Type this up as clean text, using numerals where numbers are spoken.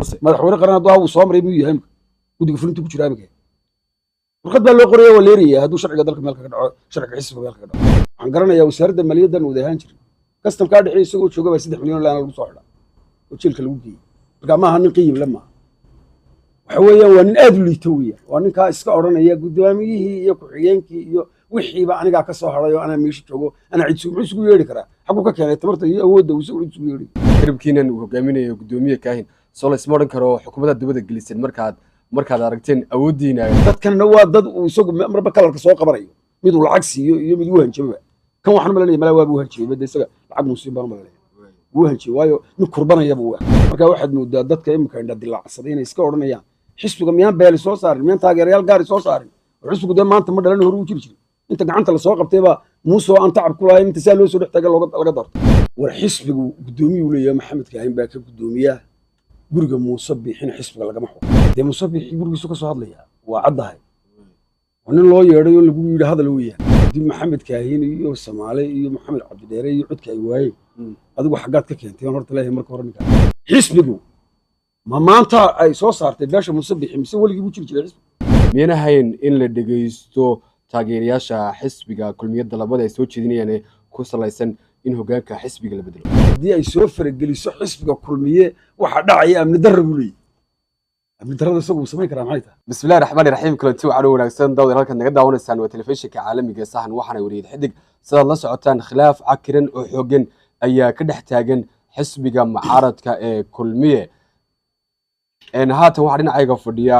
Muse. Madaxweyne qaran hadduu ahaa wuu soo maray, miyuu yahay imika guddiga fulinta ku jira imika? Warqad baa loo qoraya, waa leeraya hadduu sharciga dalka meel kaga dhaco, sharciga xisbiga meel kaga dhaco. Waxaan garanayaa wasaaradda maaliyaddan wada ahaan jiray, kastamkaa dhexey isagoo jooga baa 3 milyan laana lagu soo xidha oo jeelka lagu geeyey. Marka maaha nin qiyim le maaha, waxa weeyaan waa nin aad u liito weeyaan. Waa ninkaa iska odhanaya guddoomiyihii iyo ku-xigeenkii iyo wixiiba anigaa ka soo hadhay oo anaa meesha joogo, anaa cid muxuu isugu yeedhi karaa? Xaguu ka keenay tamarta iyo awoodda uu isagu cid isugu yeedhi? Garabkiinan uu hogaaminayo guddoomiye Kaahin, soo laysma odhan karo xukuumadda dibadda gelisan markaad aragteen awooddiina? Dadkanna waa dad uu isagu marba kalarka soo qabanayo, mid uu lacag siiyo iyo mid uu hanjababa. Kan waxaan malanaya malaa waaba uu hanjabay bade, isaga lacag muusiin baan malanaya wuu hanjabay, waayo nin kurbanayaba uu. Marka waxaad moodaa dadka imika indha dilaacsaday inay iska odhanayaan xisbiga miyaan beeli soo saarin, miyaan taageerayaal gaari soo saarin. Oo xisbigu dee maanta ma dhalan, hore u jiri jiray. Inta gacanta lasoo qabtay baa Muuse oo aan tacab ku lahayn inta saa loo soo dhex taagay looga laga doortay. War xisbigu guddoomiyuu leeyahay, Maxamed Kaahin baa ka guddoomiyaa. Guriga Muuse Biixina xisbiga lagama xukumo. Dee Muuse Biixi gurigiisu ka soo hadlaya waa caddahay, waa nin loo yeedhay oo lagu yidhi hadal weeyaan. Dib Maxamed Kaahin iyo Samaale iyo Maxamed Cabdidheere iyo codka ay waayeen, adigu xaggaad ka keentay? Waan horta leeyahay marka hore ninka xisbigu ma maanta ay soo saartay beesha Muuse Biixi mise weligii buu jiri jiray xisbigu? Miyana hayn in la dhegeysto taageerayaasha xisbiga Kulmiyadda labada ay soo jeedinayaan ee ku salaysan in hoggaanka xisbiga la bedelo? Haddii ay soo farageliso xisbiga Kulmiye, waxa dhacaya amni darra buu leeyahy. Amni darrada isagu uu samayn karaa maxay tahay? Bismillahi raxmaani raxiim. Kulanti waxaana wanaagsan daawadayaal, halkaad naga daawanaysaan waa telefishinka caalamiga ee Sahan, waxaana wariyay Xidig. Sidaad la socotaan, khilaaf cakiran oo xooggan ayaa ka dhex taagan xisbiga mucaaradka ee Kulmiye. Haatan waxaa dhinacayga fadhiya